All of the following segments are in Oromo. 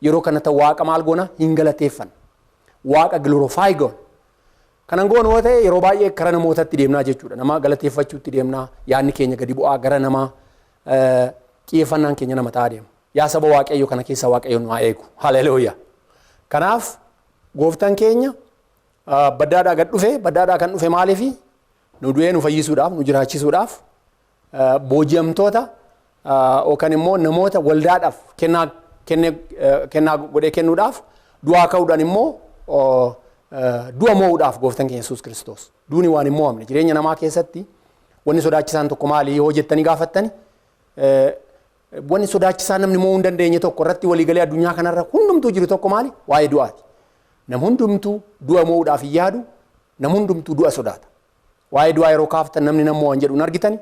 Yeroo kanatti Waaqa maal goona? Hin galateeffanna. Waaqa glorify goona. Kanan goonu yoo ta'e, yeroo baay'ee gara namootatti deemnaa jechuudha. Nama galateeffachuutti deemnaa, yaadni keenya gadi bu'aa gara namaa, xiyyeeffannaan keenya nama ta'aa deema. Yaa saba Waaqayyo, kana keessa Waaqayyo nu haa eegu. Haleluuyaa. Kanaaf gooftaan keenya baddaadhaa gad dhufe. Baddaadhaa kan dhufe maaliifi? Nu du'ee nu fayyisuudhaaf, nu jiraachisuudhaaf, booji'amtoota yookaan immoo namoota waldaadhaaf kennaa kennee, kennaa godhee kennuudhaaf, du'aa ka'uudhaan immoo du'a mo'uudhaaf gooftaan keenya Yesuus Kiristoos. Duuni waan hin mo'amne. Jireenya namaa keessatti wanni sodaachisaan tokko maali yoo jettanii gaafattani, wanni sodaachisaan namni mo'uu hin dandeenye tokko irratti waliigalee addunyaa kanarra hundumtuu jiru tokko maali? Waa'ee du'aati. Nam hundumtuu du'a mo'uudhaaf hin yaadu, nam hundumtuu du'a sodaata. Waa'ee du'aa yeroo kaaftan namni nama mo'an jedhu hin argitani.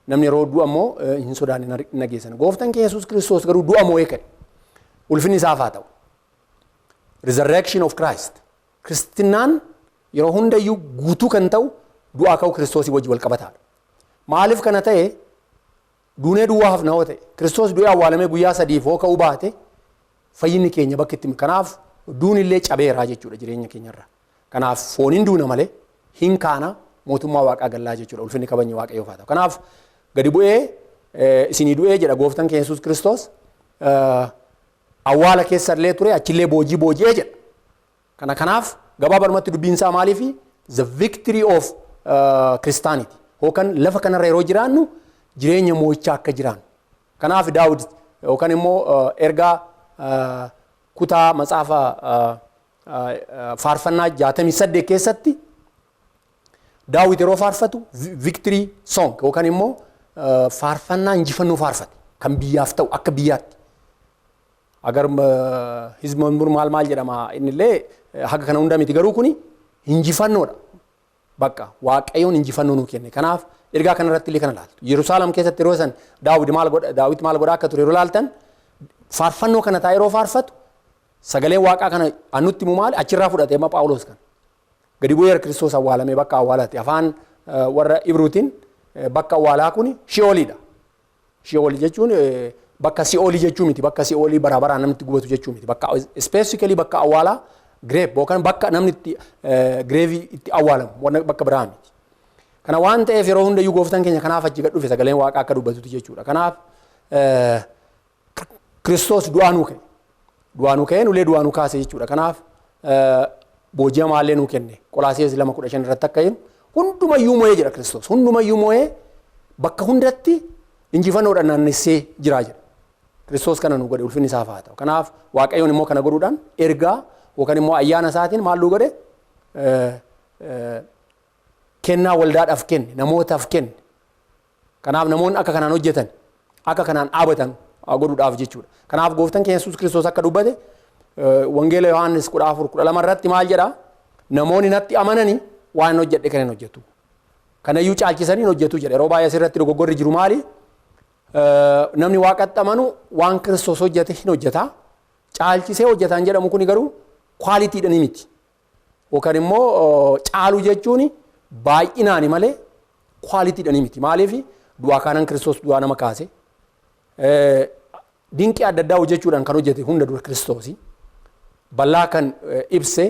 Namni yeroo du'a immoo hin sodaanne hin dhageessan. Gooftaan keenya Yesuus Kiristoos garuu du'a mo'ee ka'e. Ulfinni isaaf haa ta'u. Resurrection of Christ. Kiristinnaan yeroo hundayyuu guutuu kan ta'u du'aa ka'uu Kiristoosii wajji wal qabataadha. Maaliif kana ta'e? Duunee duwwaa hafna yoo ta'e, Kiristoos du'ee awwaalamee guyyaa 3f hoo ka'uu baate, fayyinni keenya bakka itti. Kanaaf duunillee cabeeraa jechuudha jireenya keenyarra. Kanaaf fooniin duuna malee hin kaana, mootummaa Waaqaa gallaa jechuudha. Ulfinni kabajni Waaqayyoof haa ta'u. Kanaaf gadi bu'ee isinii du'ee jedha gooftaan keenya Yesuus Kiristoos. Awwaala keessa illee ture, achillee boojii booji'ee jedha. Kanaaf gabaabadhumatti dubbiin isaa maaliifi? The victory of Christianity. Yookaan lafa kanarra yeroo jiraannu jireenya mo'ichaa akka jiraannu. Kanaaf Daawud yookaan immoo ergaa kutaa matsaafa faarfannaa 68 keessatti Daawit yeroo faarfatu victory song yookaan immoo faarfannaa injifannoo faarfate kan biyyaaf ta'u akka biyyaatti. Agar hizba maal maal jedhama, innillee haga kana hunda miti, garuu kuni injifannoodha. Bakka Waaqayyoon injifannoo nuu kenne. Kanaaf ergaa kanarratti illee kana ilaaltu. Yerusaalem keessatti yeroo san Daawit maal godha, Daawit maal godha akka ture yeroo ilaaltan, faarfannoo kana taa'ee yeroo faarfatu sagaleen Waaqaa kana annutti himu maali achirraa fudhate amma Phaawulos kana. Gadi bu'eera Kiristoos awwaalamee bakka awwaalati. Afaan warra Ibruutiin bakka awwaalaa kuni Shi'ooliidha. Shi'oolii jechuun bakka si'oolii jechuu miti. Bakka si'oolii bara baraan namni itti gubatu jechuu miti. Bakka specifically bakka awwaalaa, grave, yookaan bakka namni itti grave itti awwaalamu, bakka biraa miti. Kana waan ta'eef yeroo hundayyuu gooftaan keenya kanaaf achi gad dhufe, sagaleen Waaqaa akka dubbatutti jechuudha. Kanaaf Kiristoos du'aa nuu ka'e. Du'aa nuu ka'ee nulee du'aa nuu kaase jechuudha. Kanaaf booji'amaallee nuu kenne. Qolaasiyees 2:15 irratti akka himu, hundumayyuu mo'ee jedha Kiristoos. Hundumayyuu mo'ee bakka hundatti injifannoodhaan naannessee jira jedha. Kiristoos kana nu godhe, ulfinni isaaf haa ta'u. Kanaaf Waaqayyoon immoo kana godhuudhaan ergaa yookaan immoo ayyaana isaatiin maal nu godhe? Kennaa waldaadhaaf kenne, namootaaf kenne. Kanaaf namoonni akka kanaan hojjetan, akka kanaan dhaabatan godhuudhaaf jechuudha. Kanaaf gooftaan keenya Yesuus Kiristoos akka dubbate Wangeela Yohaannis 14:12 irratti maal jedha? Namoonni natti amananii waan hojjedhe kana hin hojjetu. Kanayyuu caalchisanii hin hojjetu jedha. Yeroo baay'ee asirratti dogoggorri jiru maali? Namni Waaqatti amanu waan Kiristoos hojjete hin hojjeta. Caalchisee hojjetaan jedhamu kuni garuu qualityidhaan miti. Yookaan immoo caaluu jechuun baay'inaani malee qualityidhaan miti. Maaliif? Du'aa kaanaan Kiristoos du'aa nama kaase. Dinqii adda addaa hojjechuudhaan kan hojjete hunda dura Kiristoosi. Balaa kan ibse,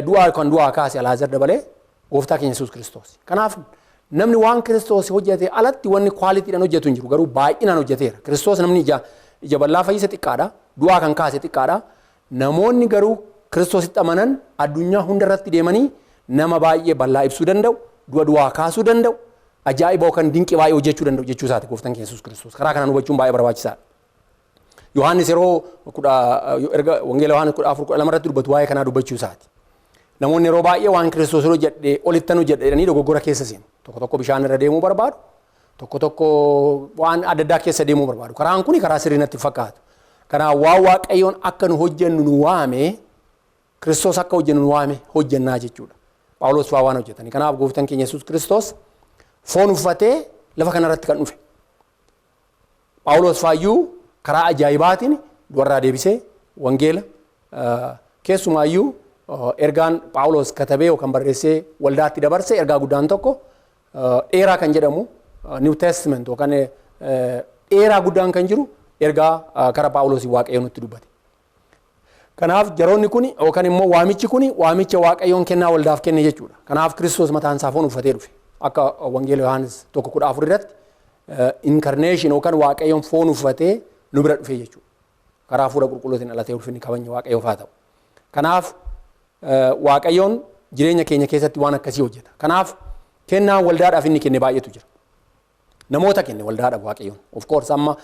du'aa kan du'aa kaase, Alaazar dabalee, gooftaa keenya Yesuus Kiristoos. Kanaaf namni waan Kiristoos hojjete alatti wanni qualityidhaan hojjetu hin jiru, garuu baay'inaan hojjeteera. Kiristoos namni ija bal'aa fayyise xiqqaadha. Du'aa kan kaase xiqqaadha. Namoonni garuu Kiristoositti amanan addunyaa hunda irratti deemanii nama baay'ee bal'aa ibsuu danda'u, du'a du'aa kaasuu danda'u, ajaa'iba yookaan dinqii baay'ee hojjechuu danda'u jechuu isaati gooftaan keenya Yesuus Kiristoos. Karaa kanaan hubachuun baay'ee barbaachisaadha. Yohaannis yeroo kudha erga Wangeela Yohaannis 14:12 irratti dubbatu waa'ee kanaa dubbachuu isaati. Namoonni yeroo baay'ee waan Kiristoos hojjedhe olittan hojjedhe jedhanii dogoggora keessa seenu. Tokko tokko bishaan irra deemuu barbaadu. Tokko tokko waan adda addaa keessa deemuu barbaadu. Karaan kuni karaa sirrii natti fakkaatu. Kanaaf waan Waaqayyoon akka nu hojjennu nu waame, Kiristoos akka hojjennu nu waame, hojjennaa jechuudha. Phaawulos fa'aa waan hojjetani. Kanaaf gooftaan keenya Yesuus Kiristoos foon uffatee lafa kanarratti kan dhufe. Phaawulos faayyuu karaa ajaa'ibaatiin du'arraa deebisee wangeela, keessumaayyuu ergaan Phaawulos katabee yookaan barreessee waldaatti dabarse, ergaa guddaan tokko dheeraa kan jedhamu New Testament yookaan dheeraa guddaan kan jiru ergaa karaa Phaawulos Waaqayyo nutti dubbate. Kanaaf jaroonni kun yookaan immoo waamichi kun waamicha Waaqayyoon kennaa waldaaf kenne jechuudha. Kanaaf Kiristoos mataan isaa foon uffatee dhufe. Akka Wangeela Yohaannis 1:14 irratti incarnation yookaan Waaqayyoon foon uffatee nu bira dhufe jechuudha. Karaa Hafuura Qulqulluutiin dhalatee, ulfinni kabajni Waaqayyoof haa ta'u. Kanaaf Waaqayyoon jireenya keenya keessatti waan akkasii hojjeta. Kanaaf kennaan waldaadhaaf inni kenne baay'eetu jira. Namoota kenne waldaadhaaf Waaqayyoon. Of course, amma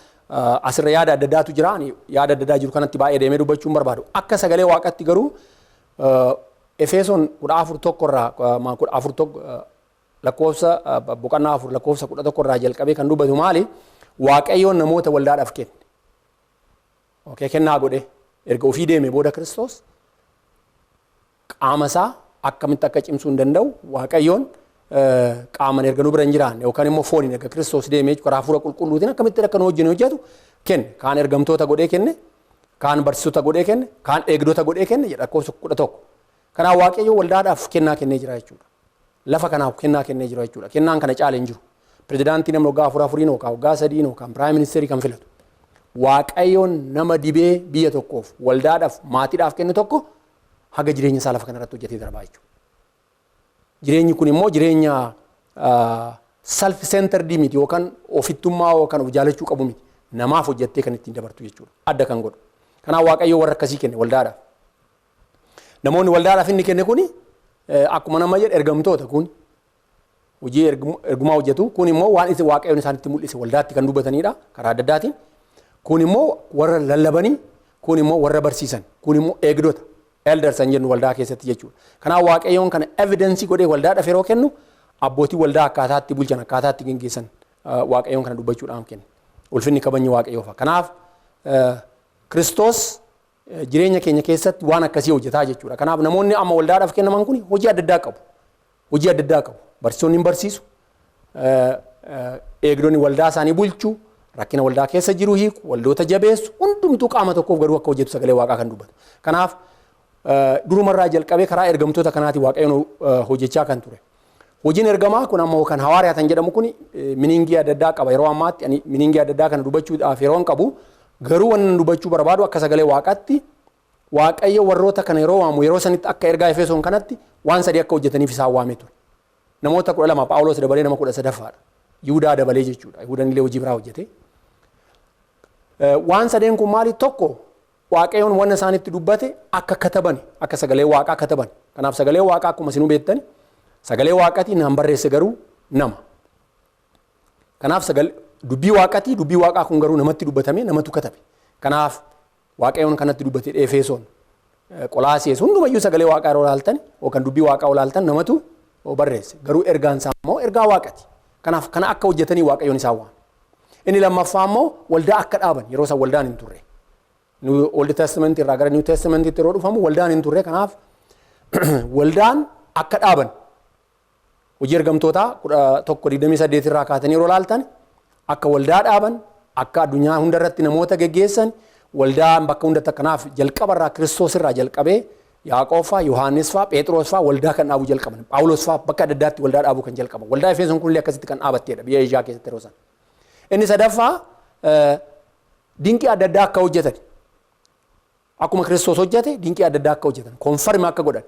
asirra yaada adda addaatu jira. Ani yaada adda addaa jiru kanatti baay'ee deemee dubbachuu hin barbaadu. Akka sagalee Waaqatti garuu Efesoon 14:1 irraa, 14:1 lakkoofsa, boqonnaa 4 lakkoofsa 11 irraa jalqabee kan dubbatu maali? Waaqayyoon namoota waldaadhaaf kenne. Okay, kennaa godhe. Erga ofii deeme booda Kiristoos qaama isaa akkamitti akka cimsuu hin danda'u, Waaqayyoon qaaman erga nu bira hin jiraanne yookaan immoo fooniin erga Kiristoos deemee, karaa Hafuura Qulqulluutiin akkamitti akka nu wajjin hojjetu kenne. Kaan ergamtoota godhee kenne, kaan barsiisota godhee kenne, kaan eegdota godhee kenne jedha lakkoofsa 11. Kanaaf Waaqayyo waldaadhaaf kennaa kennee jira jechuudha. Lafa kanaaf kennaa kennee jira jechuudha. Kennaan kana caale hin jiru. Pirezidaantii namni waggaa afur afuriin yookaan waggaa sadiin yookaan prime ministerii kan filatu. Waaqayyoon nama dibee biyya tokkoof, waldaadhaaf, maatiidhaaf kennu tokko haga jireenya isaa lafa kanarratti hojjetee darbaa jechuudha. Jireenyi kun immoo jireenya self centered miti yookaan ofittummaa yookaan of jaalachuu qabu miti. Namaaf hojjettee kan ittiin dabartu jechuudha. Adda kan godhu. Kanaaf Waaqayyo warra akkasii kenne waldaadhaaf. Namoonni waldaadhaaf inni kenne kuni akkuma nama jedhe, ergamtoota kun hojii ergumaa hojjetu, kun immoo waan isa Waaqayyoon isaanitti mul'ise waldaatti kan dubbatanidha karaa adda addaatiin. Kun immoo warra lallabanii, kun immoo warra barsiisan, kun immoo eegdota, elders kan jennu waldaa keessatti jechuudha. Kanaaf Waaqayyoon kana evidence godhee waldaadhaaf yeroo kennu, abbootii waldaa akkaataatti bulchan, akkaataatti geggeessan Waaqayyoon kana dubbachuudhaan kenne. Ulfinni kabajni Waaqayyoofa. Kanaaf Kiristoos jireenya keenya keessatti waan akkasii hojjetaa jechuudha. Kanaaf namoonni amma waldaadhaaf kennaman kun hojii adda addaa qabu. Hojii adda addaa qabu. Barsiisonni hin barsiisu. Eegdonni waldaa isaanii bulchu. Rakkina waldaa keessa jiru hiiku. Waldoota jabeessu. Hundumtuu qaama tokkoof garuu akka hojjetu sagalee Waaqaa kan dubbatu. Kanaaf durumarraa jalqabee karaa ergamtoota kanaatiin Waaqayyoon hojjechaa kan ture. Hojiin ergamaa kun ammoo kan hawaariyaa kan jedhamu kun meaningii adda addaa qaba. Yeroo ammaatti ani meaningii adda addaa kana dubbachuudhaaf yeroo hin qabu. Garuu wannan dubbachuu barbaadu, akka sagalee Waaqaatti Waaqayyo warroota kana yeroo waamu, yeroo sanitti akka ergaa Efesoon kanatti waan sadii akka hojjetaniif isaan waamee ture. Namoota 12, Phaawulos dabalee nama 13ffaadha. Yihudaa dabalee jechuudha. Yihudaan illee hojii biraa hojjete. Waan sadeen kun maali? Tokko, Waaqayyoon wanna isaanitti dubbate akka kataban, akka sagalee Waaqaa kataban. Kanaaf sagalee Waaqaa akkuma isinuu beektan sagalee Waaqatii naan barreesse garuu nama. Kanaaf sagalee dubbii Waaqatii, dubbii Waaqaa kun garuu namatti dubbatame, namatu katabe. Kanaaf Waaqayyoon kanatti dubbate. Efesoon, Qolaasiyees, hundumayyuu sagalee Waaqaa yeroo ilaaltan yookaan dubbii Waaqaa ilaaltan namatu barreesse. Garuu ergaan isaa immoo ergaa Waaqati. Kanaaf kana akka hojjetanii Waaqayyoon isaan waame. Inni lammaffaa immoo waldaa akka dhaaban. Yeroo isaan waldaan hin turre. Old Testament irraa gara New Testament yeroo dhufamu waldaan hin turre. Kanaaf waldaan akka dhaaban Hojii Ergamtootaa 11:28 irraa kaatanii yeroo ilaaltan, akka waldaa dhaaban, akka addunyaa hundarratti namoota geggeessan, waldaan bakka hundatti. Kanaaf jalqaba irraa, Kiristoos irraa jalqabee, Yaaqoob faa, Yohaannis faa, Phexros faa waldaa kan dhaabuu jalqaban. Phaawulos faa bakka adda addaatti waldaa dhaabuu kan jalqaban. Waldaa Efesoon kunillee akkasitti kan dhaabatteedha biyya Eeshiyaa keessatti yeroo sana. Inni sadaffaa dinqii adda addaa akka hojjetan. Akkuma Kiristoos hojjete dinqii adda addaa akka hojjetan. Confirm akka godhan.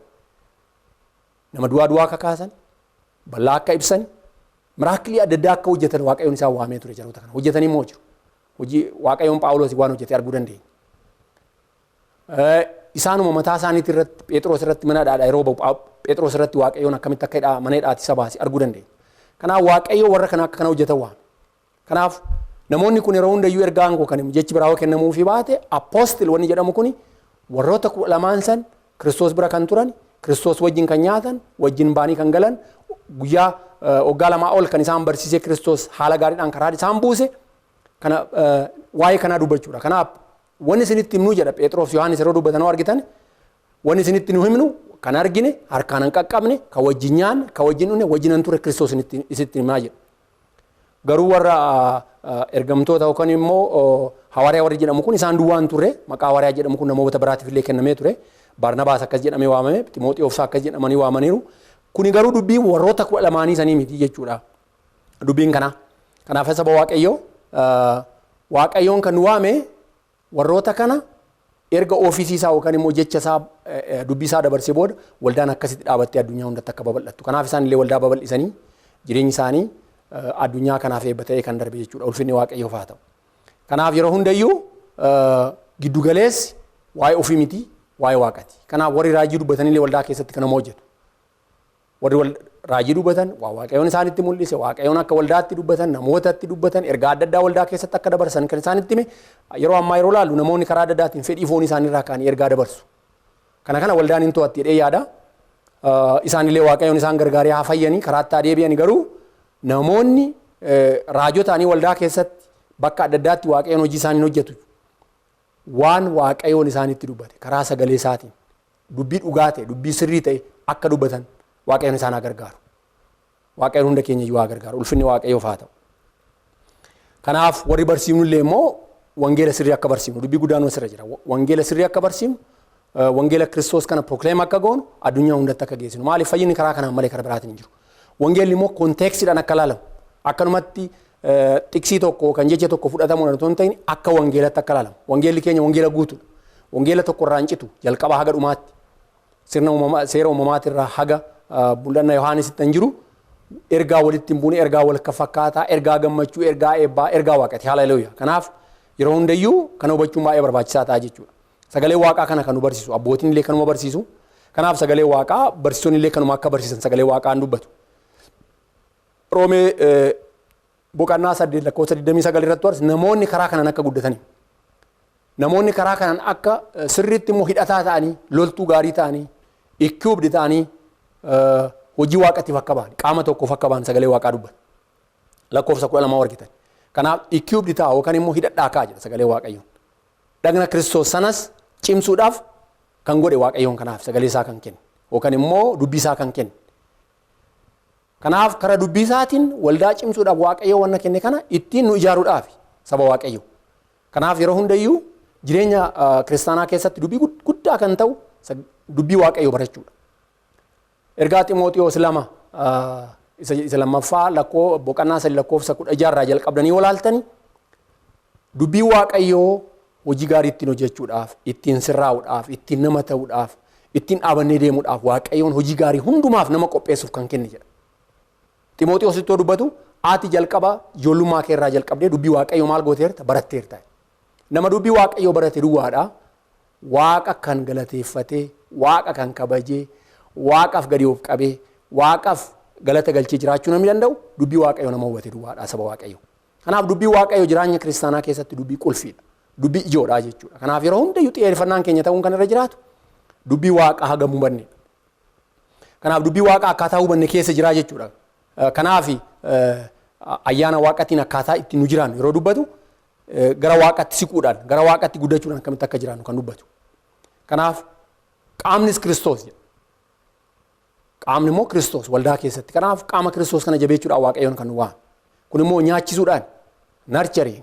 Nama du'aa du'aa akka kaasan, bal'aa akka ibsan, miracle adda addaa akka hojjetan Waaqayyoon isaan waamee ture jaroota kana. Hojjetanii immoo jiru. Hojii Waaqayyoon Phaawulos waan hojjete arguu dandeenya. Isaanuma mataa isaaniitti irratti, Phexros irratti mana hidhaadha yeroo ba'u, Phexros irratti Waaqayyoon akkamitti akka hidhaa mana hidhaatti isa baase arguu dandeenya. Kanaaf Waaqayyo warra kana akka kana hojjetan waame. Kanaaf namoonni kun yeroo hundayyuu ergaan koo kan jechi biraa kennamuufii baate, apostle wanni jedhamu kuni warroota 12n san, Kiristoos bira kan turan, Kiristoos wajjin kan nyaatan, wajjin baanii kan galan, guyyaa waggaa 2 ol kan isaan barsiisee Kiristoos haala gaariidhaan karaa isaan buuse kana waa'ee kanaa dubbachuudha. Kanaaf wanni isinitti himnu jedha Phexros Yohaannis yeroo dubbatan argitan, wanni isinitti nu himnu kan argine, harkaan hin qaqqabne, kan wajjin nyaanne, kan wajjin dhune, wajjin hin ture Kiristoos isinitti himaa jedha. Garuu warra ergamtoota yookaan immoo hawaariyaa warri jedhamu kun isaan duwwaan turre, maqaa hawaariyaa jedhamu kun namoota biraatiif illee kennamee ture. Barnabaas akkas jedhamee waamame, Ximooxiyoos akkas jedhamanii waamaniiru. Kuni garuu dubbii warroota 12 sanii miti jechuudha. Dubbiin kana. Kanaaf saba Waaqayyoo, Waaqayyoon kan nu waame warroota kana erga ofiisii isaa yookaan immoo jecha isaa dubbii isaa dabarsee booda waldaan akkasitti dhaabattee addunyaa hundatti akka babal'attu. Kanaaf isaan illee waldaa babal'isanii jireenyi isaanii addunyaa kanaaf eebba ta'ee kan darbe jechuudha. Ulfinni Waaqayyoof haa ta'u. Kanaaf yeroo hundayyuu giddugaleessi waa'ee ofii miti, waa'ee Waaqati. Kanaaf warri raajii dubbatanillee waldaa keessatti kanuma hojjetu. Warri raajii dubbatan waa Waaqayyoon isaanitti mul'ise, Waaqayyoon akka waldaatti dubbatan, namootatti dubbatan, ergaa adda addaa waldaa keessatti akka dabarsan kan isaanitti hime. Yeroo ammaa yeroo laallu namoonni karaa adda addaatiin fedhii foonii isaaniirraa ka'anii ergaa dabarsu. Kana waldaan hin to'atti jedhee yaada. Isaanillee Waaqayyoon isaan gargaaree haa fayyanii karaatti haa deebi'anii, garuu namoonni raajoo ta'anii waldaa keessatti bakka adda addaatti Waaqayyoon hojii isaanii hojjetu. Waan Waaqayyoon isaanitti dubbate karaa sagalee isaatiin dubbii dhugaa ta'e, dubbii sirrii ta'e akka dubbatan Waaqayyoon isaan haa gargaaru. Waaqayyoon hunda keenya iyyuu haa gargaaru. Ulfinni Waaqayyoof haa ta'u. Kanaaf warri barsiifnu illee immoo wangeela sirrii akka barsiifnu dubbii guddaan asirra jira. Wangeela sirrii akka barsiifnu, wangeela Kiristoos kana proclaim akka goonu, addunyaa hundatti akka geessinu. Maaliif fayyinni karaa kanaan malee karaa biraatiin hin jiru. Wangeelli immoo contextiidhaan akka ilaalamu, akkanumatti xiqsii tokko kan jecha tokko fudhatamuudhaan otoo hin ta'in akka wangeelatti akka ilaalamu. Wangeelli keenya wangeela guutuudha. Wangeela tokko irraa hin citu jalqabaa haga dhumaatti. Sirna uumamaa, seera uumamaatirraa haga mul'anna Yohaanisitti hin jiru. Ergaa walitti hin buune, ergaa wal fakkaataa, ergaa gammachuu, ergaa eebbaa, ergaa Waaqati. Haleluuyaa. Kanaaf yeroo hundayyuu kana hubachuun baay'ee barbaachisaa ta'a jechuudha. Sagalee Waaqaa kana kan nu barsiisu abbootiin illee kanuma barsiisu. Kanaaf sagalee Waaqaa barsiisonni illee kanuma akka barsiisan sagalee Waaqaan dubbatu. Roomee boqonnaa 8 lakkoofsa 29 irratti warra namoonni karaa kanaan akka guddatanii, namoonni karaa kanaan akka sirriitti immoo hidhataa ta'anii, loltuu gaarii ta'anii, equipped ta'anii hojii Waaqatiif akka ba'an, qaama tokkoof akka ba'an sagalee Waaqaa dubbata. Lakkoofsa 12 argitan. Kanaaf equipped ta'a yookaan immoo hidhadhaa ka'a jedha sagalee Waaqayyoon. Dhagna Kiristoos sanas cimsuudhaaf kan godhe Waaqayyoon, kanaaf sagalee isaa kan kenne yookaan immoo dubbii isaa kan kenne. Kanaaf karaa dubbii isaatiin waldaa cimsuudhaaf Waaqayyo wanna kenne kana ittiin nu ijaaruudhaaf, saba Waaqayyo. Kanaaf yeroo hundayyuu jireenya kiristaanaa keessatti dubbii guddaa kan ta'u dubbii Waaqayyo barachuudha. Ergaa Ximooxiyoos 2 isa lammaffaa lakkoo boqonnaa 3 lakkoofsa 16 irraa jalqabdanii olaaltanii dubbii Waaqayyoo hojii gaarii ittiin hojjechuudhaaf, ittiin sirraa'uudhaaf, ittiin nama ta'uudhaaf, ittiin dhaabannee deemuudhaaf, Waaqayyoon hojii gaarii hundumaaf nama qopheessuuf kan kenne jedha. Ximooxiyoos ittoo dubbatu, ati jalqaba ijoollummaa kee irraa jalqabdee dubbii Waaqayyoo maal gooteerta? Baratteerta. Nama dubbii Waaqayyoo barate duwwaadha. Waaqa kan galateeffatee, Waaqa kan kabajee, Waaqaaf gadi of qabee, Waaqaaf galata galchee jiraachuu namni danda'u dubbii Waaqayyoo nama hubate duwwaadha, saba Waaqayyoo. Kanaaf dubbii Waaqayyoo jireenya kiristaanaa keessatti dubbii qulfiidha. Dubbii ijoodha jechuudha. Kanaaf yeroo hundayyuu xiyyeeffannaan keenya ta'uun kan irra jiraatu dubbii Waaqaa hagam hubanne. Kanaaf dubbii Waaqaa akkaataa hubanne keessa jira jechuudha. Kanaaf ayyaana Waaqatiin akkaataa ittiin nu jiraannu yeroo dubbatu gara Waaqatti siquudhaan, gara Waaqatti guddachuudhaan akkamitti akka jiraannu kan dubbatu. Kanaaf qaamnis Kiristoos jedha. Qaamni immoo Kiristoos waldaa keessatti. Kanaaf qaama Kiristoos kana jabeechuudhaan Waaqayyoon kan nu waame. Kun immoo nyaachisuudhaan, nurturing,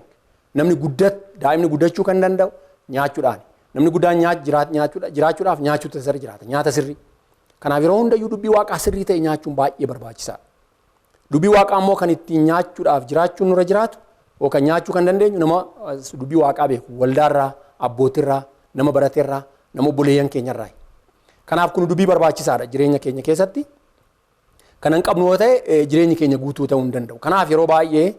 namni guddat daa'imni guddachuu kan danda'u nyaachuudhaan. Namni guddaan jiraachuudhaaf nyaachuutu isarra jiraata, nyaata sirrii. Kanaaf yeroo hundayyuu dubbii Waaqaa sirrii ta'e nyaachuun baay'ee barbaachisaadha. Dubbii Waaqaa immoo kan ittiin nyaachuudhaaf jiraachuun nurra jiraatu yookaan nyaachuu kan dandeenyu nama dubbii Waaqaa beeku waldaarraa, abbootirraa, nama barateerraa, nama obboleeyyan keenyarraa. Kanaaf kun dubbii barbaachisaadha jireenya keenya keessatti. Kan hin qabnu yoo ta'e jireenyi keenya guutuu ta'uu hin danda'u. Kanaaf yeroo baay'ee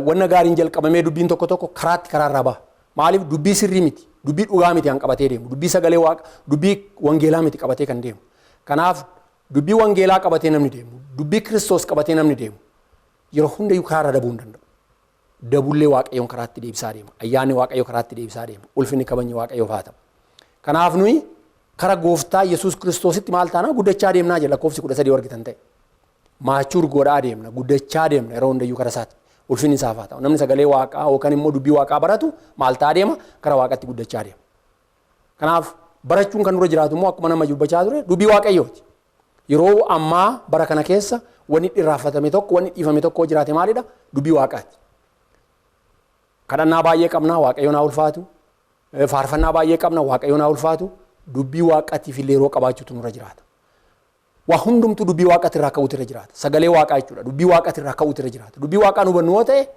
wanna gaariin jalqabamee dubbiin tokko tokko karaatti karaarraa baha. Maaliif? Dubbii sirrii miti, dubbii dhugaa miti kan qabatee deemu, dubbii sagalee Waaqa, dubbii wangeelaa miti qabatee kan deemu. Kanaaf dubbii wangeelaa qabatee namni deemu, dubbii Kiristoos qabatee namni deemu yeroo hundayyuu karaarra dabuu hin danda'u. Dabullee Waaqayyoon karaatti deebisaa deema. Ayyaanni Waaqayyoo karaatti deebisaa deema. Ulfinni kabajni Waaqayyoof haa ta'u. Kanaaf nuyi kara gooftaa Yesuus Kiristoositti maal taanaa? Guddachaa deemnaa jedha lakkoofsi 13 argitan ta'e. Mature godhaa deemna, guddachaa deemna yeroo hundayyuu karaa isaatti. Ulfinni isaaf haa ta'u. Namni sagalee Waaqaa yookaan immoo dubbii Waaqaa baratu maal ta'aa deema? Karaa Waaqatti guddachaa deema. Kanaaf barachuun kan dura jiraatu immoo, akkuma nama dubbachaa ture, dubbii Waaqayyooti. Yeroo ammaa bara kana keessa wanni dhirraafatame tokko, wanni dhiifame tokko jiraate maalidha? Dubbii Waaqaati. Kadhannaa baay'ee qabna, Waaqayyoon haa ulfaatu. Faarfannaa baay'ee qabna, Waaqayyoon haa ulfaatu. Dubbii Waaqaatiif illee yeroo qabaachuutu nurra jiraata. Waa hundumtuu dubbii Waaqaati irraa ka'uutu irra jiraata. Sagalee Waaqaa jechuudha. Dubbii Waaqaati irraa ka'uutu irra jiraata. Dubbii Waaqaa nu hubannu yoo ta'e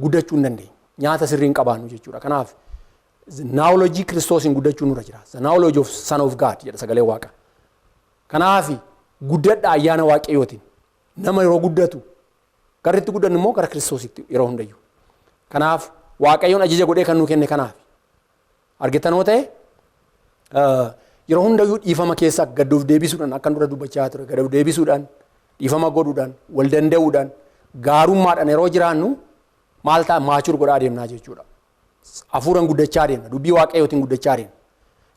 guddachuu hin dandeenyu. Nyaata sirrii hin qabaannu jechuudha. Kanaaf knowledge Kiristoosiin guddachuu nurra jiraata. The knowledge of Son of God jedha sagalee Waaqaa. Kanaaf guddadha ayyaana Waaqayyootiin. Nama yeroo guddatu garri itti guddannu immoo gara Kiristoositti yeroo hundayyuu. Kanaaf Waaqayyoon ajaja godhee kan nu kenne kanaaf. Argitan yoo ta'e, yeroo hundayyuu dhiifama keessa gadduuf deebisuudhaan, akkan dura dubbachaa ture, gadduuf deebisuudhaan, dhiifama godhuudhaan, wal danda'uudhaan, gaarummaadhaan yeroo jiraannu maal ta'a? Mature godhaa deemnaa jechuudha. Hafuuraan guddachaa deemna. Dubbii Waaqayyootiin guddachaa deemna.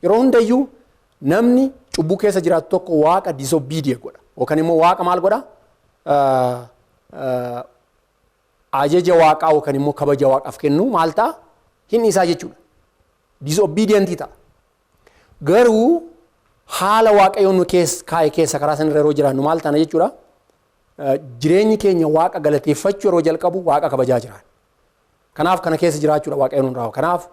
Yeroo hundayyuu namni cubbuu keessa jiraatu tokko Waaqa disobedient godha. Yookaan immoo Waaqa maal godha? Ajaja Waaqaa yookaan immoo kabaja Waaqaaf kennu maal ta'a? Hin isaa jechuudha. Disobedient ta'a. Garuu haala Waaqayyoon nu keessa kaa'e keessa karaa sanarra yeroo jiraannu maal taana jechuudha? Jireenyi keenya Waaqa galateeffachuu yeroo jalqabu Waaqa kabajaa jiraan. Kanaaf kana keessa jiraachuudha Waaqayyoon nu raawwa. Kanaaf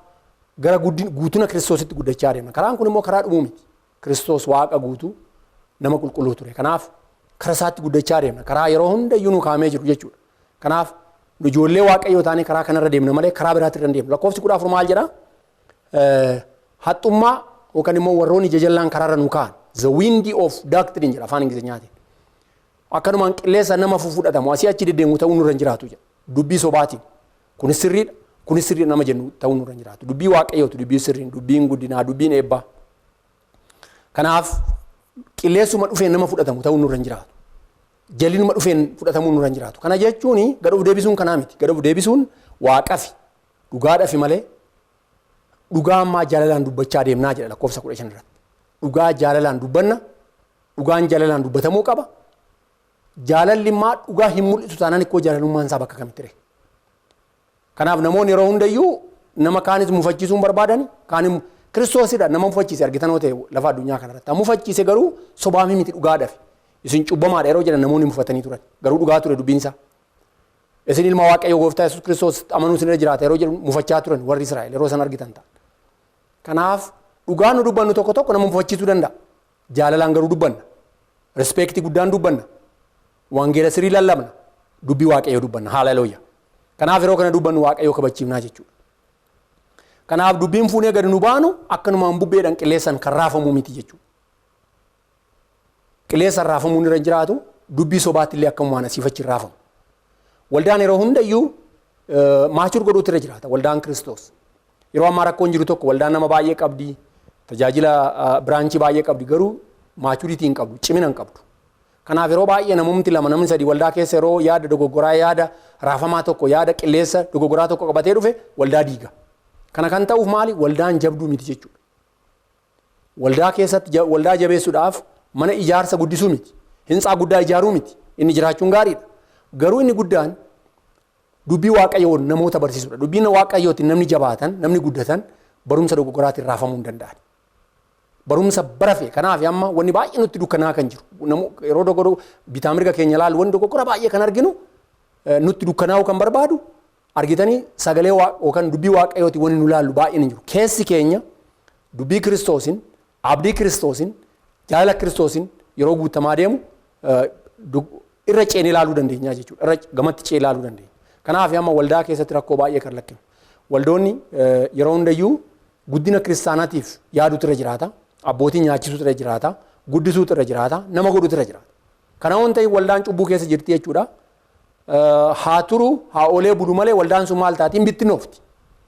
gara guutuna Kiristoositti guddachaa deemna. Karaan kun immoo karaa dhumuu miti. Kiristoos Waaqa guutuu, nama qulqulluu ture. Kanaaf karaa isaatti guddachaa deemna. Karaa yeroo hundayyuu nu kaa'amee jiru jechuudha. Kanaaf nu ijoollee Waaqayyoo taanee karaa kanarra deemna malee karaa biraatti irra hin deemnu. Lakkoofsi 14 maal jedhaa? Haxxummaa yookaan immoo warroonni jajallaan karaarra nu kaa'an. The wind of doctrine jedha afaan Ingilizinyaatiin. Akkanumaan qilleensa nama fudhatamu asii achi deddeemu ta'uu nurra hin jiraatu jedha. Dubbii sobaatiin. Kunis sirriidha. Kunis sirriidha nama jennu ta'uu nurra hin jiraatu. Dubbii Waaqayyooti, dubbii sirriin, dubbiin guddinaa, dubbiin eebbaa. Kanaaf qilleensuma dhufeen nama fudhatamu ta'uu nurra hin jiraatu. Jalinuma dhufeen fudhatamuu nurra hin jiraatu. Kana jechuun gad of deebisuun kanaa miti. Gad of deebisuun Waaqafi dhugaadhafi malee dhugaa ammaa jaalalaan dubbachaa deemnaa jedha lakkoofsa 15 irratti. Dhugaa jaalalaan dubbanna. Dhugaan jaalalaan dubbatamuu qaba. Jaalalli immaa dhugaa hin mul'isu taanaan ikkoo jaalalummaan isaa bakka kamitti ree? Kanaaf namoonni yeroo hundayyuu nama kaanis mufachiisuu hin barbaadani. Kaan Kiristoosidha nama mufachiise argitan yoo ta'e lafa addunyaa kanarratti. Mufachiise garuu sobaamii miti, dhugaadhaaf. Isin cubbamaadha yeroo jedhan namoonni mufatanii turan. Garuu dhugaa ture dubbiin isaa. Isin ilma Waaqayyo Gooftaa Yesuus Kiristoos amanuu isin irra jiraata yeroo jedhu mufachaa turan warri Israa'el yeroo san argitan ta'an. Kanaaf dhugaa nu dubbannu tokko tokko nama mufachiisuu danda'a. Jaalalaan garuu dubbanna. Respect guddaan dubbanna. Wangeela sirrii lallabna. Dubbii Waaqayyoo dubbanna. Haaleluyyaa. Kanaaf yeroo kana dubbannu Waaqayyoo kabachiifnaa jechuudha. Kanaaf dubbiin fuunee gadi nu baanu akkanumaan bubbeedhaan qilleensaan kan raafamuu miti jechuudha. Qilleensaan raafamuun irra hin jiraatu, dubbii sobaatti illee akkanumaan asiif achi hin raafamu. Waldaan yeroo hundayyuu mature godhuutu irra jiraata waldaan Kiristoos. Yeroo ammaa rakkoon jiru tokko, waldaan nama baay'ee qabdi, tajaajila branch baay'ee qabdi, garuu maturity hin qabdu, cimina hin qabdu. Kanaaf yeroo baay'ee namumti lama, namni sadii waldaa keessa yeroo yaada dogoggoraa, yaada raafamaa tokko, yaada qilleensa dogoggoraa tokko qabatee dhufe waldaa diiga. Kana kan ta'uuf maali? Waldaan jabduu miti jechuudha. Waldaa keessatti waldaa jabeessuudhaaf mana ijaarsa guddisuu miti. Hintsaa guddaa ijaaruu miti. Inni jiraachuun gaariidha. Garuu inni guddaan dubbii Waaqayyoo namoota barsiisudha. Dubbiin Waaqayyootiin namni jabaatan, namni guddatan barumsa dogoggoraatiin raafamuu hin danda'an. Barumsa barafe. Kanaaf amma wanni baay'ee nutti dukkanaa kan jiru. Yeroo dogoggora bitaa mirga keenya ilaalu, wanni dogoggora baay'ee kan arginu, nutti dukkanaa'uu kan barbaadu argitanii, sagalee yookaan dubbii Waaqayyootiin wanni nu ilaallu baay'een hin jiru. Keessi keenya dubbii Kiristoosin, abdii Kiristoosin, jaalala Kiristoosin yeroo guutamaa deemu irra ceenee ilaaluu dandeenya jechuudha. Irra gamatti cee ilaaluu dandeenya. Kanaaf amma waldaa keessatti rakkoo baay'ee kan lakkinu. Waldoonni yeroo hundayyuu guddina kiristaanaatiif yaaduutu irra jiraata. Abbootiin nyaachisuutu irra jiraata. Guddisuutu irra jiraata. Nama godhuutu irra jiraata. Kana waan ta'eef waldaan cubbuu keessa jirti jechuudha. Haa turu, haa oolee bulu malee waldaan sun maal taati? Hin bittinnoofti.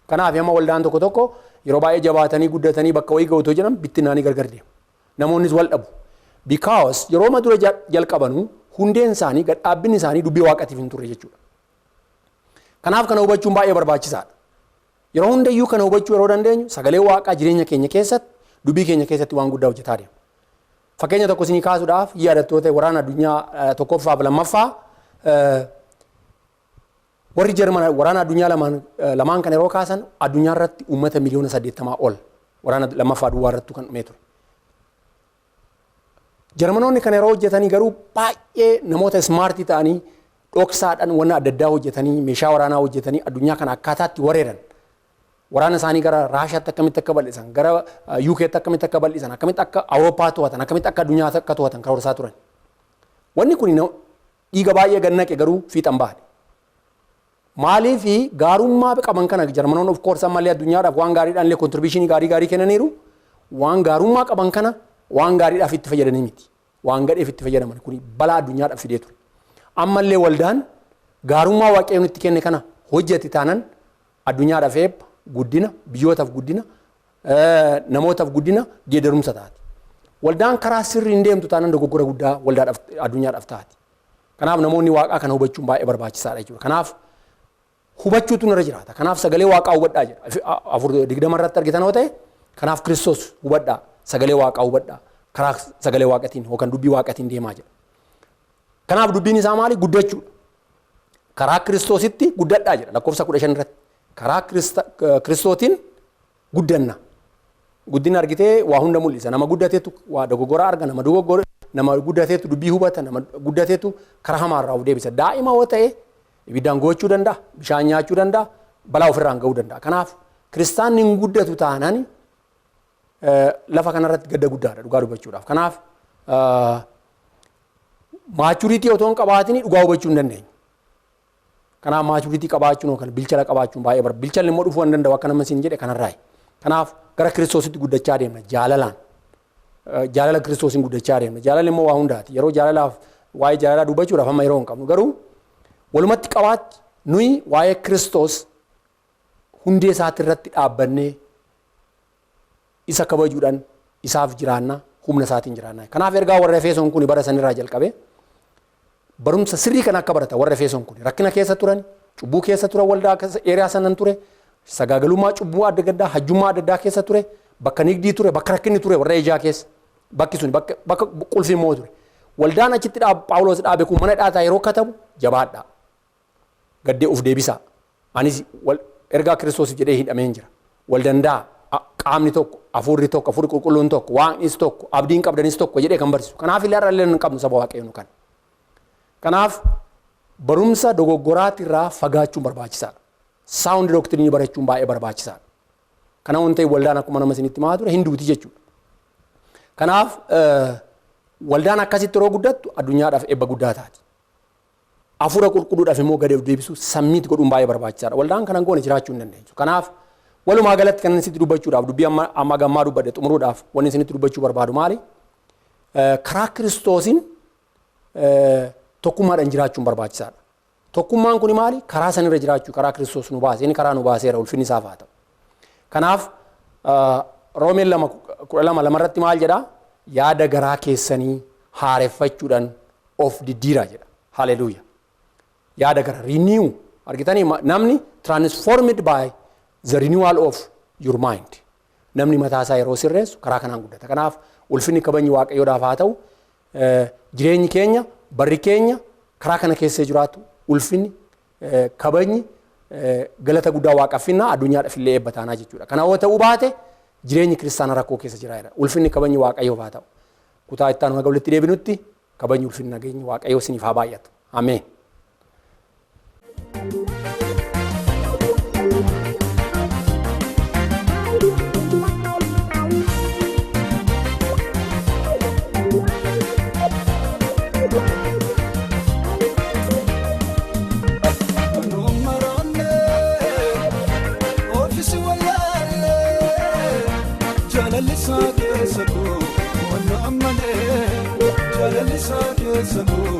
Kanaaf amma waldaan tokko tokko yeroo baay'ee jabaatanii guddatanii bakka wayii ga'u otoo jedhan bittinnaanii gargar deemu. Namoonnis wal dhabu. Because yeroo ma dura jalqabanu hundeen isaanii, gadhaabbinni isaanii dubbii Waaqatiif hin turre jechuudha. Kanaaf kana hubachuun baay'ee barbaachisaadha. Yeroo hundayyuu kana hubachuu yeroo dandeenyu sagalee Waaqaa jireenya keenya keessatti, dubbii keenya keessatti waan guddaa hojjetaa deema. Fakkeenya tokko isinii kaasuudhaaf, yaadattoota waraana addunyaa tokkoffaaf lammaffaa, warri Jarman waraana addunyaa lamaan kan yeroo kaasan addunyaa irratti uummata miliyoona 80 ol waraana lammaffaa duwwaa irratti kan dhumee ture. Jarmanoonni kana yeroo hojjetanii garuu baay'ee namoota smart ta'anii, dhoksaadhaan wanna adda addaa hojjetanii, meeshaa waraanaa hojjetanii, addunyaa kana akkaataatti wareeran. Waraana isaanii gara Raashaatti akkamitti akka bal'isan, gara UK'tti akkamitti akka bal'isan, akkamitti akka Awurooppaa to'atan, akkamitti akka addunyaa akka to'atan karoorsaa turan. Wanni kun dhiiga baay'ee gannaqe, garuu fiixan baane. Maaliif gaarummaa qaban kana Jarmanoonni, of course, ammallee addunyaadhaaf waan gaariidhaan illee contribution gaarii gaarii kennaniiru. Waan gaarummaa qaban kana waan gaariidhaaf itti fayyadanii miti. Waan gadheef itti fayyadaman. Kuni balaa addunyaadhaaf fidee ture. Ammallee waldaan gaarummaa Waaqayyoon itti kenne kana hojjete taanan addunyaadhaaf eebba, guddina, biyyootaaf guddina, namootaaf guddina, geeddarumsa taati. Waldaan karaa sirrii hin deemtu taanan dogoggora guddaa waldaadhaaf, addunyaadhaaf taati. Kanaaf namoonni Waaqaa kana hubachuun baay'ee barbaachisaadha jechuudha. Kanaaf hubachuutu nurra jiraata. Kanaaf sagalee Waaqaa hubadhaa jedha. 4:20 irratti argitan yoo ta'e, kanaaf Kiristoos hubadhaa, sagalee Waaqaa hubadhaa, karaa sagalee Waaqatiin yookaan dubbii Waaqatiin deemaa jedha. Kanaaf dubbiin isaa maali? Guddachuudha. Karaa Kiristoositti guddadhaa jedha lakkoofsa 15 irratti. Karaa Kiristootiin guddanna. Guddina argitee waa hunda mul'isa. Nama guddateetu waa dogoggora arga, nama dogoggora, nama guddateetu dubbii hubata, nama guddateetu karaa hamaarraa of deebisa. Daa'ima yoo ta'e ibiddaan gochuu danda'a, bishaan nyaachuu danda'a, balaa ofirraan ga'uu danda'a. Kanaaf kiristaanni hin guddatu taanaan lafa kanarratti gadda guddaadha dhugaa dubbachuudhaaf. Kanaaf maturity otoo hin qabaatin dhugaa hubachuu hin dandeenyu. Kanaaf maturity qabaachuun yookaan bilchina qabaachuun baay'ee barbaada. Bilchalli immoo dhufuu hin danda'u akka nama siin jedhe kanarraayi. Kanaaf gara Kiristoositti guddachaa deemna jaalalaan. Jaalala Kiristoosiin guddachaa deemna. Jaalalli immoo waa hundaati. Yeroo jaalalaaf, waa'ee jaalalaa dubbachuudhaaf amma yeroo hin qabnu. Garuu walumatti qabaatti nuyi waa'ee Kiristoos hundee isaati irratti dhaabbannee isa kabajuudhaan isaaf jiraanna, humna isaatiin jiraanna. Kanaaf ergaa warra Efesoon kun bara sanirraa jalqabe barumsa sirrii kan akka barata. Warra Efesoon kun rakkina keessa turan, cubbuu keessa turan, waldaa eeriyaa sanan ture, sagaagalummaa, cubbuu adda addaa, hajjummaa adda addaa keessa ture, bakka nigdii ture, bakka rakkinni ture warra Eeshiyaa keessa. Bakki sun bakka qulfii immoo ture. Waldaan achitti Phaawulos dhaabe kun mana dhaataa yeroo katabu, jabaadhaa. Gaddee uf deebisaa. Anis ergaa Kiristoosiif jedhee hidhameen jira. Wal danda'a. Qaamni tokko, hafuurri tokko, hafuurri qulqulluun tokko, Waaqnis tokko, abdiin qabdanis tokko jedhee kan barsiisu. Kanaaf illee har'a illee hin qabnu saba Waaqayyoon kan. Kanaaf barumsa dogoggoraatirraa fagaachuun barbaachisaadha. Sound doctrine barachuun baay'ee barbaachisaadha. Kana waan ta'eef waldaan akkuma nama isinitti himaa ture hinduuti jechuudha. Kanaaf waldaan akkasitti yeroo guddattu addunyaadhaaf eebba guddaa taati. Hafuura qulqulluudhaaf immoo gadi of deebisuu, submit godhuun baay'ee barbaachisaadha. Waldaan kanan goone jiraachuu hin dandeenyu. Kanaaf walumaa galatti kan isinitti dubbachuudhaaf, dubbii amma amma gammaa dubbadhe xumuruudhaaf, wanni isinitti dubbachuu barbaadu maali? Karaa Kiristoosiin tokkummaadhaan jiraachuun barbaachisaadha. Tokkummaan kun maali? Karaa sanirra jiraachuu, karaa Kiristoos nu baase, inni karaa nu baaseera, ulfinni isaaf haa ta'u. Kanaaf Roomeen 2:12 lamarratti maal jedhaa? Yaada garaa keessanii haareffachuudhaan of diddiiraa jedha. Haleluuya. Yaada gara renew argitanii, namni transformed by the renewal of your mind. Namni mataa isaa yeroo sirreessu karaa kanaan guddata. Kanaaf ulfinni kabajni Waaqayyoodhaaf haa ta'u. Jireenyi keenya, barri keenya karaa kana keessa jiraatu, ulfinni, kabajni, galata guddaa Waaqaaf finnaa, addunyaadhaaf illee eebba taanaa jechuudha. Kana yoo ta'uu baate jireenyi kiristaana rakkoo keessa jira jedha. Ulfinni kabajni Waaqayyoof haa ta'u. Kutaa itti aanu haga walitti deebinutti kabajni, ulfinni, nageenyi Waaqayyoo isiniif haa baay'atu. Ameen. Ofiisi wallaalee jaalalli isaa keessa koo mo'annoo ammalee, jaalalli isaa keessa koo.